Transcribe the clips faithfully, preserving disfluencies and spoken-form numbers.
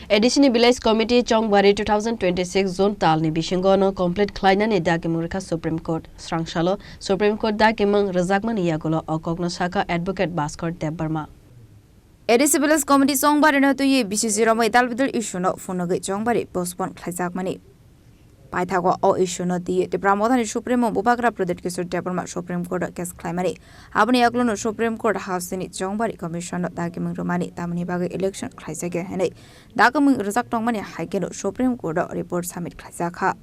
A D C ni Village Committee Chongbari two thousand twenty-six June talni bisingo no complete khlainani dagimung rwkha Supreme Court. Srangsalo Supreme Court dagimung rwjakmani yagulo o kokno sakha Advocate Bhaskar Debbarma. A D C Village Committee Chongbari no twiwi B C C romwi dalbidal issue no phunugwi Chongbari postpone khlaijakmani. Paithago o issue no twiwi Tipra Mothani Supremo Bubagra Pradyut Kishore Debbarma Supreme Court o case khlaimani. Aboni yagulo no Supreme Court hasteni Chongbari Commission no dagimung rwmani tamoni bagwi election khlaijakya hinwi dagimung rwjak tongmani hai kheno Supreme Court o report submit khlaijakha.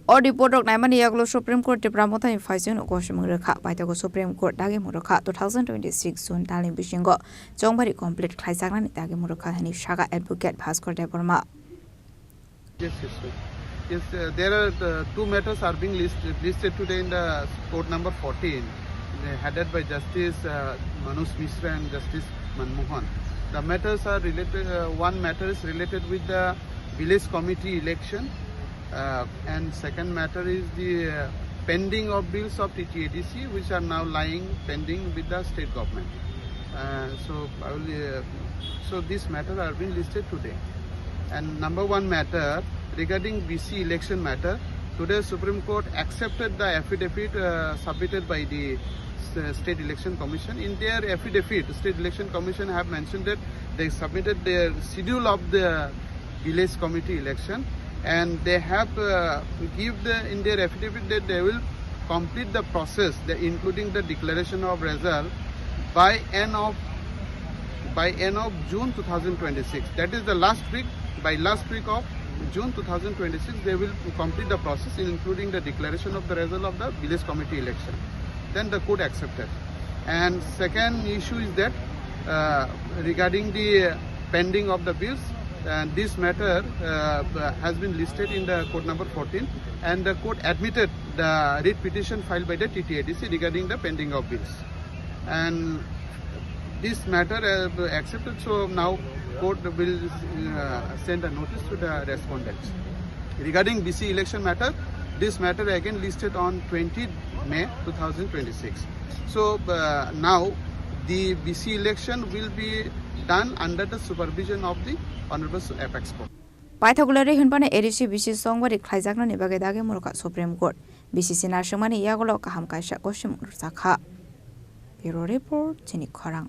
O report rok naimani yagulo Supreme Court Tipra Mothani phaisingno gosimung rwkha, paithago Supreme Court dagimung rwkha two thousand twenty-six June talni bisingo Chongbari complete khlaijaknani dagimung rwkha hinwi sakha Advocate Bhaskar Debbarma. Yes, yes, sir. Yes, uh, there are uh, two matters are being list-, listed today in the court number fourteen, uh, headed by Justice uh, Manoj Mishra and Justice Manmohan. The matters are related, uh, one matter is related with the village committee election, uh, and second matter is the uh, pending of bills of T T A D C, which are now lying pending with the state government. Uh, so I will, uh, so these matters are being listed today. And number one matter regarding B C election matter, today Supreme Court accepted the affidavit uh, submitted by the S- State Election Commission. In their affidavit, State Election Commission have mentioned that they submitted their schedule of the village committee election, and they have uh, give the in their affidavit that they will complete the process, the, including the declaration of result by end of by end of June two thousand twenty-six. That is the last week. By last week of June two thousand twenty-six, they will complete the process, including the declaration of the result of the village committee election. Then the court accepted. And second issue is that uh, regarding the pending of the bills, and this matter uh, has been listed in the court number fourteen, and the court admitted the writ petition filed by the T T A D C regarding the pending of bills. And this matter uh, accepted, so now court will uh, send a notice to the respondents. Regarding B C election matter, this matter again listed on twenty May two thousand twenty-six. So uh, now the B C election will be done under the supervision of the Honorable Apex Court. Paithakgulari hinphano A D C B C Chongbari khlaijaknani bagwi dagimung rwkha Supreme Court. B C C narsingmani yagulo kaham kaisa gosimung rwjakha. Bureau Report, Chini Khorang.